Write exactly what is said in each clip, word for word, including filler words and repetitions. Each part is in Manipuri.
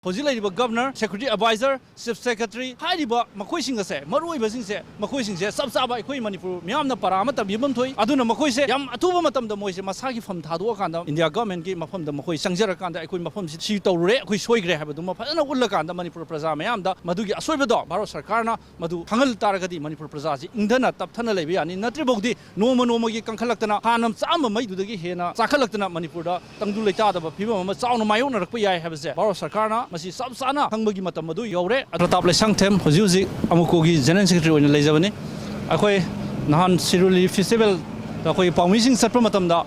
ꯍꯧꯖꯤꯛ ꯂꯩꯔꯤꯕ governor, security adviser, chief secretary ꯍꯥꯏꯔꯤꯕ ꯃꯈꯣꯏꯁꯤꯡ ꯑꯁꯦ, ꯃꯔꯨꯑꯣꯏꯕꯁꯤꯡꯁꯦ, ꯃꯈꯣꯏꯁꯤꯡꯁꯦ ꯆꯞ ꯆꯥꯕ ꯑꯩꯈꯣꯏ ꯃꯅꯤꯄꯨꯔ ꯃꯤꯌꯥꯝꯅ ꯄꯔꯥ ꯑꯃ ꯇꯝꯕꯤꯐꯝ ꯊꯣꯛꯏ꯫ ꯑꯗꯨꯅ ꯃꯈꯣꯏꯁꯦ ꯌꯥꯝ ꯑꯊꯨꯕ ꯃꯇꯝꯗ ꯃꯣꯏꯁꯦ ꯃꯁꯥꯒꯤ ꯐꯝ ꯊꯥꯗꯣꯛꯑꯀꯥꯟꯗ ꯏꯟꯗꯤꯌꯥ ꯒꯚꯔꯟꯃꯦꯟꯠꯀꯤ ꯃꯐꯝꯗ ꯃꯈꯣꯏ ꯆꯪꯖꯔꯀꯥꯟꯗ ꯑꯩꯈꯣꯏ ꯃꯐꯝꯁꯤ ꯁꯤ ꯇꯧꯔꯨꯔꯦ, ꯑꯩꯈꯣꯏ ꯁꯣꯏꯈ꯭ꯔꯦ ꯍꯥꯏꯕꯗꯨꯃ ꯐꯖꯅ ꯎꯠꯂꯀꯥꯟꯗ ꯃꯅꯤꯄꯨꯔ ꯄ꯭ꯔꯖꯥ ꯃꯌꯥꯝꯗ ꯃꯗꯨꯒꯤ ꯑꯁꯣꯏꯕꯗꯣ ꯚꯥꯔꯠ ꯁꯔꯀꯥꯔꯅ ꯃꯗꯨ ꯈꯪꯍꯜ ꯇꯥꯔꯒꯗꯤ ꯃꯅꯤꯄꯨꯔ ꯄ꯭ꯔꯖꯥꯁꯤ ꯏꯪꯊꯅ ꯇꯞꯊꯅ ꯂꯩꯕ ꯌꯥꯅꯤ꯫ ꯅꯠꯇ꯭ꯔꯤꯐꯥꯎꯗꯤ ꯅꯣꯡꯃ ꯅꯣꯡꯃꯒꯤ ꯀꯟꯈꯠꯂꯛꯇꯅ ꯍꯥꯟꯅ ꯆꯥꯝꯕ ꯃꯩꯗꯨꯗꯒꯤ ꯍꯦꯟꯅ ꯆꯥꯈꯠꯂꯛꯇꯅ ꯃꯅꯤꯄꯨꯔꯗ ꯇꯪꯗꯨ ꯂꯩꯇꯥꯗꯕ ꯐꯤꯕꯝ ꯑꯃ ꯆꯥꯎꯅ ꯃꯥꯌꯣꯛꯅꯔꯛꯄ ꯌꯥꯏ ꯍꯥꯏꯕꯁꯦ ꯚꯥꯔꯠ ꯁꯔꯀꯥꯔꯅ ꯃꯁꯤ ꯆꯞ ꯆꯥꯅ ꯈꯪꯕꯒꯤ ꯃꯇꯝ ꯑꯗꯨ ꯌꯧꯔꯦ꯫ ꯄ꯭ꯔꯇꯥꯞ ꯂꯩꯁꯥꯡꯊꯦꯝ ꯍꯧꯖꯤꯛ ꯍꯧꯖꯤꯛ ꯑꯃꯨꯀꯣꯒꯤ ꯖꯦꯅꯔꯦꯜ ꯁꯦꯀ꯭ꯔꯦꯇꯔꯤ ꯑꯣꯏꯅ ꯂꯩꯖꯕꯅꯤ꯫ ꯑꯩꯈꯣꯏ ꯅꯍꯥꯟ ꯁꯤꯔꯣꯏ ꯂꯤꯂꯤ ꯐꯦꯁꯇꯤꯚꯦꯜꯗ ꯑꯩꯈꯣꯏ ꯄꯥꯎꯃꯤꯁꯤꯡ ꯆꯠꯄ ꯃꯇꯝꯗ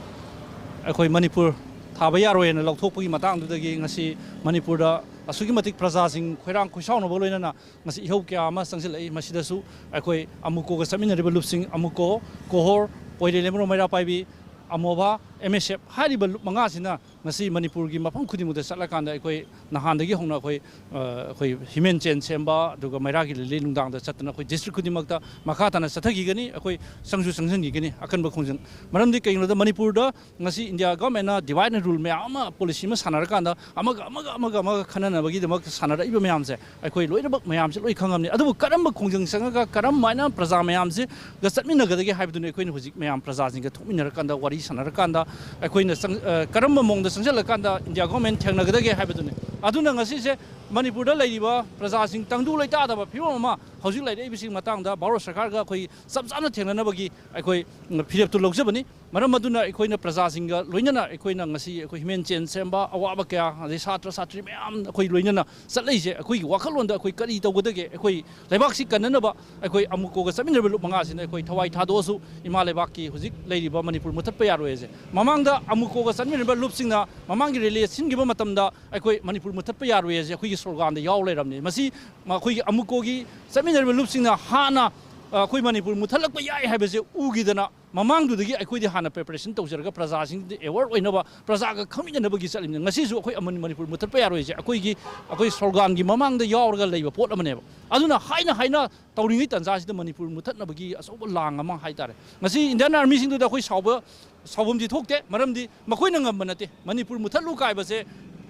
ꯑꯩꯈꯣꯏ ꯃꯅꯤꯄꯨꯔ ꯊꯥꯕ ꯌꯥꯔꯣꯏꯅ ꯂꯧꯊꯣꯛꯄꯒꯤ ꯃꯇꯥꯡꯗꯨꯗꯒꯤ ꯉꯁꯤ ꯃꯅꯤꯄꯨꯔꯗ ꯑꯁꯨꯛꯀꯤ ꯃꯇꯤꯛ ꯄ꯭ꯔꯖꯥꯁꯤꯡ ꯈꯣꯏꯔꯥꯡ ꯈꯣꯏꯁꯥꯎꯅꯕ ꯂꯣꯏꯅꯅ ꯉꯁꯤ ꯏꯍꯧ ꯀꯌꯥ ꯑꯃ ꯆꯪꯁꯤꯜꯂꯛꯏ꯫ ꯃꯁꯤꯗꯁꯨ ꯑꯩꯈꯣꯏ ꯑꯃꯨꯀꯣꯒ ꯆꯠꯃꯤꯟꯅꯔꯤꯕ ꯂꯨꯞꯁꯤꯡ, ꯑꯃꯨꯀꯣ, ꯀꯣꯍꯣꯔ, ꯄꯣꯏꯔꯦ ꯂꯦꯝꯕ꯭ꯔꯣ ꯃꯩꯔꯥ ꯄꯥꯏꯕꯤ, ꯑꯃꯣꯕꯥ, ꯑꯦꯝ ꯑꯦꯁ ꯑꯦꯐ ꯍꯥꯏꯔꯤꯕ ꯂꯨꯞ ꯃꯉꯥꯁꯤꯅ ꯉꯁꯤ ꯃꯅꯤꯄꯨꯔꯒꯤ ꯃꯐꯝ ꯈꯨꯗꯤꯡꯃꯛꯇ ꯆꯠꯂꯀꯥꯟꯗ ꯑꯩꯈꯣꯏ ꯅꯍꯥꯟꯗꯒꯤ ꯍꯧꯅ ꯑꯩꯈꯣꯏ, ꯑ, ꯑꯩꯈꯣꯏ ꯍꯤꯃꯦꯟ ꯆꯦꯟ ꯁꯦꯝꯕ, ꯑꯗꯨꯒ ꯃꯩꯔꯥꯒꯤ ꯂꯤꯂꯤ ꯅꯨꯡꯗꯥꯡꯗ ꯆꯠꯇꯅ ꯑꯩꯈꯣꯏ ꯗꯤꯁꯇ꯭ꯔꯤꯛ ꯈꯨꯗꯤꯡꯃꯛꯇ ꯃꯈꯥ ꯇꯥꯅ ꯆꯠꯊꯈꯤꯒꯅꯤ꯫ ꯑꯩꯈꯣꯏ ꯆꯪꯁꯨ ꯆꯪꯁꯤꯟꯈꯤꯒꯅꯤ ꯑꯀꯟꯕ ꯈꯣꯡꯖꯪ꯫ ꯃꯔꯝꯗꯤ ꯀꯩꯒꯤꯅꯣꯗ ꯃꯅꯤꯄꯨꯔꯗ ꯉꯁꯤ ꯏꯟꯗꯤꯌꯥ ꯒꯚꯔꯟꯃꯦꯟꯠꯅ divide and rule ꯃꯌꯥꯝ ꯑꯃ ꯄꯣꯂꯤꯁꯤ ꯑꯃ ꯁꯥꯟꯅꯔꯀꯥꯟꯗ ꯑꯃꯒ, ꯑꯃꯒ, ꯑꯃꯒ, ꯑꯃꯒ ꯈꯟꯅꯅꯕꯒꯤꯗꯃꯛꯇ ꯁꯥꯟꯅꯔꯛꯏꯕ ꯃꯌꯥꯝꯁꯦ ꯑꯩꯈꯣꯏ ꯂꯣꯏꯅꯃꯛ ꯃꯌꯥꯝꯁꯦ ꯂꯣꯏ ꯈꯪꯉꯝꯅꯤ꯫ ꯑꯗꯨꯕꯨ ꯀꯔꯝꯕ ꯈꯣꯡꯖꯪ ꯆꯪꯉꯒ ꯀꯔꯝꯃꯥꯏꯅ ꯄ꯭ꯔꯖꯥ ꯃꯌꯥꯝꯁꯤꯒ ꯆꯠꯃꯤꯟꯅꯒꯗꯒꯦ ꯍꯥꯏꯕꯗꯨꯅꯤ ꯑꯩꯈꯣꯏꯅ ꯍꯧꯖꯤꯛ ꯃꯌꯥꯝ ꯄ꯭ꯔꯖꯥꯁꯤꯡꯒ ꯊꯣꯛꯃꯤꯟꯅꯔꯀꯥꯟꯗ, ꯋꯥꯔꯤ ꯁꯥꯟꯅꯔꯀꯥꯟꯗ ꯑꯩꯈꯣꯏꯅ ꯆꯪ-, ꯑ, ꯀꯔꯝꯕ ꯃꯑꯣꯡꯗ ꯆꯪꯁꯤꯜꯂꯀꯥꯟꯗ ꯏꯟꯗꯤꯌꯥ ꯒꯚꯔꯟꯃꯦꯟꯠ ꯊꯦꯡꯅꯒꯗꯒꯦ ꯍꯥꯏꯕꯗꯨꯅꯤ꯫ ꯑꯗꯨꯅ ꯉꯁꯤꯁꯦ ꯃꯅꯤꯄꯨꯔꯗ ꯂꯩꯔꯤꯕ ꯄ꯭ꯔꯖꯥꯁꯤꯡ ꯇꯪꯗꯨ ꯂꯩꯇꯥꯗꯕ ꯐꯤꯕꯝ ꯑꯃ ꯍꯧꯖꯤꯛ ꯂꯩꯔꯛꯏꯕꯁꯤꯒꯤ ꯃꯇꯥꯡꯗ ꯚꯥꯔꯠ ꯁꯔꯀꯥꯔꯒ ꯑꯩꯈꯣꯏ ꯆꯞ ꯆꯥꯅ ꯊꯦꯡꯅꯅꯕꯒꯤ ꯑꯩꯈꯣꯏ ꯐꯤꯔꯦꯞꯇꯨ ꯂꯧꯖꯕꯅꯤ꯫ ꯃꯔꯝ ꯑꯗꯨꯅ ꯑꯩꯈꯣꯏꯅ ꯄ꯭ꯔꯖꯥꯁꯤꯡꯒ ꯂꯣꯏꯅꯅ ꯑꯩꯈꯣꯏꯅ ꯉꯁꯤ ꯑꯩꯈꯣꯏ ꯍꯤꯃꯦꯟ ꯆꯦꯟ ꯁꯦꯝꯕ, ꯑꯋꯥꯕ ꯀꯌꯥ, ꯑꯗꯩ ꯁꯥꯇ꯭ꯔ ꯁꯥꯇ꯭ꯔꯤ ꯃꯌꯥꯝ ꯑꯩꯈꯣꯏ ꯂꯣꯏꯅꯅ ꯆꯠꯂꯛꯏꯁꯦ, ꯑꯩꯈꯣꯏꯒꯤ ꯋꯥꯈꯜꯂꯣꯟꯗ ꯑꯩꯈꯣꯏ ꯀꯔꯤ ꯇꯧꯒꯗꯒꯦ, ꯑꯩꯈꯣꯏ ꯂꯩꯕꯥꯛꯁꯤ ꯀꯟꯅꯅꯕ ꯑꯩꯈꯣꯏ ꯑꯃꯨꯀꯣꯒ ꯆꯠꯃꯤꯟꯅꯔꯤꯕ ꯂꯨꯞ ꯃꯉꯥꯁꯤꯅ ꯑꯩꯈꯣꯏ ꯊꯋꯥꯏ ꯊꯥꯗꯣꯛꯑꯁꯨ ꯏꯃꯥ ꯂꯩꯕꯥꯛꯀꯤ ꯍꯧꯖꯤꯛ ꯂꯩꯔꯤꯕ ꯃꯅꯤꯄꯨꯔ ꯃꯨꯊꯠꯄ ꯌꯥꯔꯣꯏ ꯍꯥꯏꯁꯦ꯫ ꯃꯃꯥꯡꯗ ꯑꯃꯨꯀꯣꯒ ꯆꯠꯃꯤꯟꯅꯔꯤꯕ ꯂꯨꯞꯁꯤꯡꯅ ꯃꯃꯥꯡꯒꯤ ꯔꯦꯂꯤ ꯁꯤꯟꯈꯤꯕ ꯃꯇꯝꯗ ꯑꯩꯈꯣꯏ ꯃꯅꯤꯄꯨꯔ ꯃꯨꯊꯠꯄ ꯌꯥꯔꯣꯏ ꯍꯥꯏꯁꯦ ꯑꯩꯈꯣꯏꯒꯤ ꯁ꯭ꯂꯣꯒꯥꯟꯗ ꯌꯥꯎ ꯂꯩꯔꯕꯅꯤ꯫ ꯃꯁꯤ ꯑꯩꯈꯣꯏꯒꯤ ꯑꯃꯨꯀꯣꯒꯤ ꯆꯠꯃꯤꯟꯅꯔꯤꯕ ꯂꯨꯞꯁꯤꯡꯅ ꯍꯥꯟꯅ, ꯑ, ꯑꯩꯈꯣꯏ ꯃꯅꯤꯄꯨꯔ ꯃꯨꯊꯠꯂꯛꯄ ꯌꯥꯏ ꯍꯥꯏꯕꯁꯦ ꯎꯈꯤꯗꯅ ꯃꯃꯥꯡꯗꯨꯗꯒꯤ ꯑꯩꯈꯣꯏꯗꯤ ꯍꯥꯟꯅ preparation ꯇꯧꯖꯔꯒ ꯄ꯭ꯔꯖꯥꯁꯤꯡꯗ aware ꯑꯣꯏꯅꯕ, ꯄ꯭ꯔꯖꯥꯒ ꯈꯪꯃꯤꯟꯅꯅꯕꯒꯤ ꯆꯠꯂꯤꯕꯅꯤ꯫ ꯉꯁꯤꯁꯨ ꯑꯩꯈꯣꯏ ꯑꯃ-, ꯃꯅꯤꯄꯨꯔ ꯃꯨꯊꯠꯄ ꯌꯥꯔꯣꯏꯁꯦ ꯑꯩꯈꯣꯏꯒꯤ, ꯑꯩꯈꯣꯏ ꯁ꯭ꯂꯣꯒꯥꯟꯒꯤ ꯃꯃꯥꯡꯗ ꯌꯥꯎꯔꯒ ꯂꯩꯕ ꯄꯣꯠ ꯑꯃꯅꯦꯕ꯫ ꯑꯗꯨꯅ ꯍꯥꯏꯅ ꯍꯥꯏꯅ ꯇꯧꯔꯤꯉꯩ ꯇꯥꯟꯖꯥꯁꯤꯗ ꯃꯅꯤꯄꯨꯔ ꯃꯨꯊꯠꯅꯕꯒꯤ ꯑꯆꯧꯕ ꯂꯥꯡ ꯑꯃ ꯍꯥꯏꯇꯥꯔꯦ꯫ ꯉꯁꯤ Indian Armyꯁꯤꯡꯗꯨꯗ ꯑꯩꯈꯣꯏ ꯁꯥꯎꯕ, ꯁꯥꯎꯐꯝꯗꯤ ꯊꯣꯛꯇꯦ, ꯃꯔꯝꯗꯤ ꯃꯈꯣꯏꯅ ꯉꯝꯕ ꯅꯠꯇꯦ꯫ ꯃꯅꯤꯄꯨꯔ ꯃꯨꯊꯠꯂꯨ ꯀꯥꯏꯕꯁꯦ,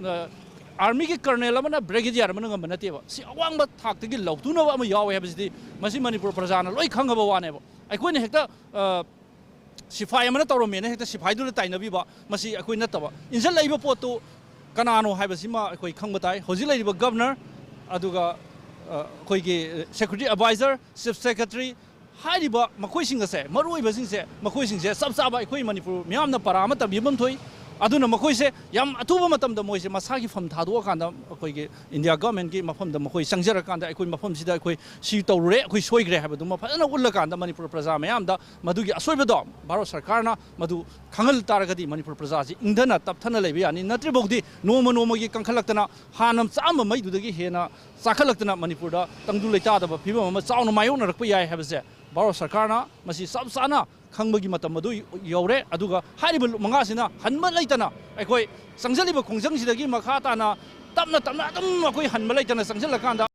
ꯑ, ꯑꯥꯔꯃꯤꯒꯤ ꯀꯔꯅꯦꯜ ꯑꯃꯅ ꯕ꯭ꯔꯤꯒꯦꯗꯤꯌꯔ ꯑꯃꯅ ꯉꯝꯕ ꯅꯠꯇꯦꯕ꯫ ꯁꯤ ꯑꯋꯥꯡꯕ ꯊꯥꯛꯇꯒꯤ ꯂꯧꯇꯨꯅꯕ ꯑꯃ ꯌꯥꯎꯋꯦ ꯍꯥꯏꯕꯁꯤꯗꯤ ꯃꯁꯤ ꯃꯅꯤꯄꯨꯔ ꯄ꯭ꯔꯖꯥꯅ ꯂꯣꯏ ꯈꯪꯉꯕ ꯋꯥꯅꯦꯕ꯫ ꯑꯩꯈꯣꯏꯅ ꯍꯦꯛꯇ, ꯑ, ꯁꯤꯐꯥꯏ ꯑꯃꯅ ꯇꯧꯔꯝꯃꯦꯅ ꯍꯦꯛꯇ ꯁꯤꯐꯥꯏꯗꯨꯗ ꯇꯥꯏꯅꯕꯤꯕ, ꯃꯁꯤ ꯑꯩꯈꯣꯏ ꯅꯠꯇꯕ꯫ ꯏꯟꯁꯤꯜꯂꯛꯏꯕ ꯄꯣꯠꯇꯨ ꯀꯅꯥꯅꯣ ꯍꯥꯏꯕꯁꯤꯃ ꯑꯩꯈꯣꯏ ꯈꯪꯕ ꯇꯥꯏ꯫ ꯍꯧꯖꯤꯛ ꯂꯩꯔꯤꯕ ꯒꯕꯅꯔ, ꯑꯗꯨꯒ, ꯑ, ꯑꯩꯈꯣꯏꯒꯤ ꯁꯦꯀ꯭ꯔꯦꯇꯔꯤ ꯑꯦꯗꯚꯥꯏꯖꯔ, ꯆꯤꯐ ꯁꯦꯀ꯭ꯔꯦꯇꯔꯤ, ꯍꯥꯏꯔꯤꯕ ꯃꯈꯣꯏꯁꯤꯡ ꯑꯁꯦ, ꯃꯔꯨꯑꯣꯏꯕꯁꯤꯡꯁꯦ, ꯃꯈꯣꯏꯁꯤꯡꯁꯦ ꯆꯞ ꯆꯥꯕ ꯑꯩꯈꯣꯏ ꯃꯅꯤꯄꯨꯔ ꯃꯤꯌꯥꯝꯅ ꯄꯔꯥ ꯑꯃ ꯇꯝꯕꯤꯐꯝ ꯊꯣꯛꯏ꯫ ꯑꯗꯨꯅ ꯃꯈꯣꯏꯁꯦ ꯌꯥꯝ ꯑꯊꯨꯕ ꯃꯇꯝꯗ ꯃꯣꯏꯁꯦ ꯃꯁꯥꯒꯤ ꯐꯝ ꯊꯥꯗꯣꯛꯑꯀꯥꯟꯗ ꯑꯩꯈꯣꯏꯒꯤ ꯏꯟꯗꯤꯌꯥ ꯒꯚꯔꯟꯃꯦꯟꯠꯀꯤ ꯃꯐꯝꯗ ꯃꯈꯣꯏ ꯆꯪꯖꯔꯀꯥꯟꯗ ꯑꯩꯈꯣꯏ ꯃꯐꯝꯁꯤꯗ ꯑꯩꯈꯣꯏ ꯁꯤ ꯇꯧꯔꯨꯔꯦ, ꯑꯩꯈꯣꯏ ꯁꯣꯏꯈ꯭ꯔꯦ ꯍꯥꯏꯕꯗꯨꯃ ꯐꯖꯅ ꯎꯠꯂꯀꯥꯟꯗ ꯃꯅꯤꯄꯨꯔ ꯄ꯭ꯔꯖꯥ ꯃꯌꯥꯝꯗ ꯃꯗꯨꯒꯤ ꯑꯁꯣꯏꯕꯗꯣ ꯚꯥꯔꯠ ꯁꯔꯀꯥꯔꯅ ꯃꯗꯨ ꯈꯪꯍꯜ ꯇꯥꯔꯒꯗꯤ ꯃꯅꯤꯄꯨꯔ ꯄ꯭ꯔꯖꯥꯁꯤ ꯏꯪꯊꯅ ꯇꯞꯊꯅ ꯂꯩꯕ ꯌꯥꯅꯤ꯫ ꯅꯠꯇ꯭ꯔꯤꯐꯥꯎꯗꯤ ꯅꯣꯡꯃ ꯅꯣꯡꯃꯒꯤ ꯀꯟꯈꯠꯂꯛꯇꯅ ꯍꯥꯟꯅ ꯆꯥꯝꯕ ꯃꯩꯗꯨꯗꯒꯤ ꯍꯦꯟꯅ ꯆꯥꯈꯠꯂꯛꯇꯅ ꯃꯅꯤꯄꯨꯔꯗ ꯇꯪꯗꯨ ꯂꯩꯇꯥꯗꯕ ꯐꯤꯕꯝ ꯑꯃ ꯆꯥꯎꯅ ꯃꯥꯌꯣꯛꯅꯔꯛꯄ ꯌꯥꯏ ꯍꯥꯏꯕꯁꯦ ꯚꯥꯔꯠ ꯁꯔꯀꯥꯔꯅ ꯃꯁꯤ ꯆꯞ ꯆꯥꯅ ꯈꯪꯕꯒꯤ ꯃꯇꯝ ꯑꯗꯨ ꯌꯧꯔꯦ꯫ ꯑꯗꯨꯒ ꯍꯥꯏꯔꯤꯕ ꯃꯉꯥꯁꯤꯅ ꯍꯟꯕ ꯂꯩꯇꯅ ꯑꯩꯈꯣꯏ ꯆꯪꯁꯤꯜꯂꯤꯕ ꯈꯣꯡꯖꯪꯁꯤꯗꯒꯤ ꯃꯈꯥ ꯇꯥꯅ ꯇꯞꯅ ꯇꯞꯅ ꯑꯗꯨꯝ ꯑꯩꯈꯣꯏ ꯍꯟꯕ ꯂꯩꯇꯅ ꯆꯪꯁꯤꯜꯂꯀꯥꯟꯗ